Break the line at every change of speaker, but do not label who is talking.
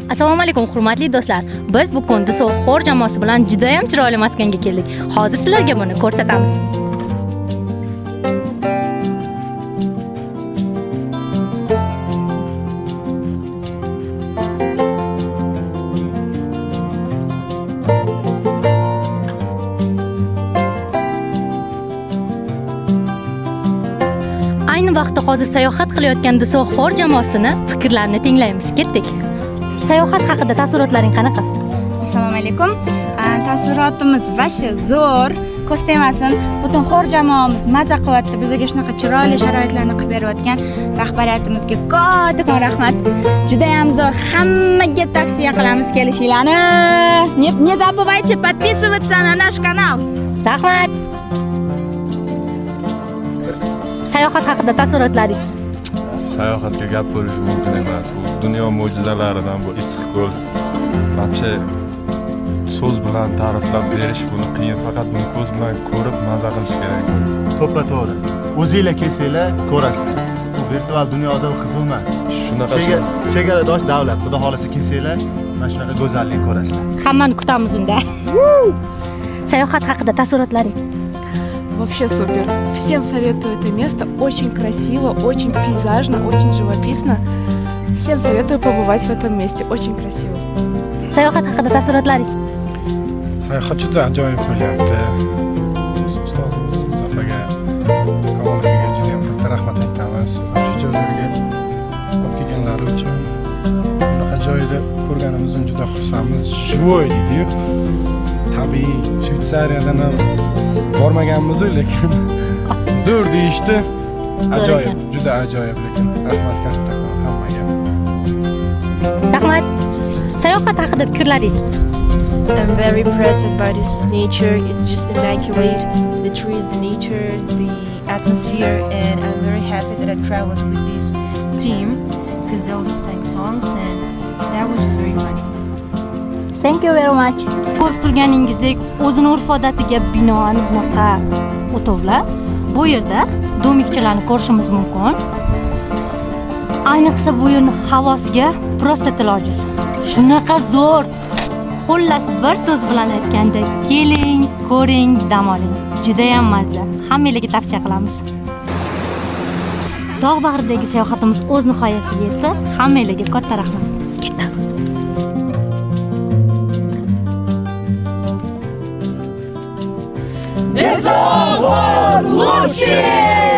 Assalomu alaykum, hurmatli do'stlar. Biz bugun Diso xor jamoasi bilan juda ham chiroyli maskanga keldik. Hozir sizlarga buni ko'rsatamiz. Ayni vaqtda hozir sayohat qilayotgan Diso xor jamoasini fikrlarini tinglaymiz. Ketdik. Sayohat haqida taassurotlaring qanaqa?
Assalomu alaykum. Taassurotimiz вообще zo'r. Ko'z tegmasin, butun xor jamoamiz maza qilyapti. Bizga shunaqa chiroyli sharoitlarni qilib berayotgan rahbariyatimizga kattakon rahmat. Juda ham zo'r. Hammaga tavsiya qilamiz kelishinglarni. Не забывайте подписываться на наш канал.
Rahmat. Sayohat haqida taassurotlaringiz?
Sayohatga gap bo'lishi mumkin emas. Bu dunyo mo'jizalaridan bu Issiqko'l. Вообще so'z bilan ta'riflab berish buni qiyin. Faqat buni ko'z bilan ko'rib maza qilish kerak.
To'ppa to'g'ri. O'zinglar kelsanglar ko'rasizlar. Bu virtual dunyoda qiziq emas.
Shunaqa.
Chegaradosh davlat. Xudo xohlasa, kelsanglar, mana shunaqa go'zallik ko'rasizlar.
Hammani kutamiz unda. Sayohat haqida taassurotlaring?
Вообще супер. Всем советую это место. Очень красиво, очень пейзажно, очень живописно. Всем советую побывать в этом месте. Очень красиво.
Sayohat haqida taassurotlaringiz?
Sayohat juda ajoyib bo'lyapti. Ustozimiz Muzaffar Kamol akaga juda ham katta rahmat aytamiz. Mana shu joylarga olib kelganlari uchun. Bunaqa joyda ko'rganimizdan juda xursandmiz. Живой deydiyu. Tabiiy Shvetsariyadan ham bormaganmiz, lekin zo'r deyishdi. Ajoyib,
ekan.
Juda ajoyib lekin. Rahmat kattakon hammaga.
Rahmat. Sayohat haqida fikrlaringiz?
I'm very impressed by this nature. It's just immaculate. The trees, the nature, the atmosphere, and I'm very happy that I traveled with this team because they also sang songs, and that was just very funny.
Thank you very much. Ko'rib turganingizdek, o'zini urf-odatiga binoan bunaqa o'tovlar. Bu yerda домик chalarni ko'rishimiz mumkin. Ayniqsa bu yerni havosiga просто til ojiz. Shunaqa zo'r. Xullas, bir so'z bilan aytganda, keling, ko'ring, dam oling. Judayam mazza. Hammanglarga tavsiya qilamiz. Tog' bag'ridagi sayohatimiz o'z nihoyasiga yetdi. Hammanglarga katta rahmat. Ketdik.
Лучший!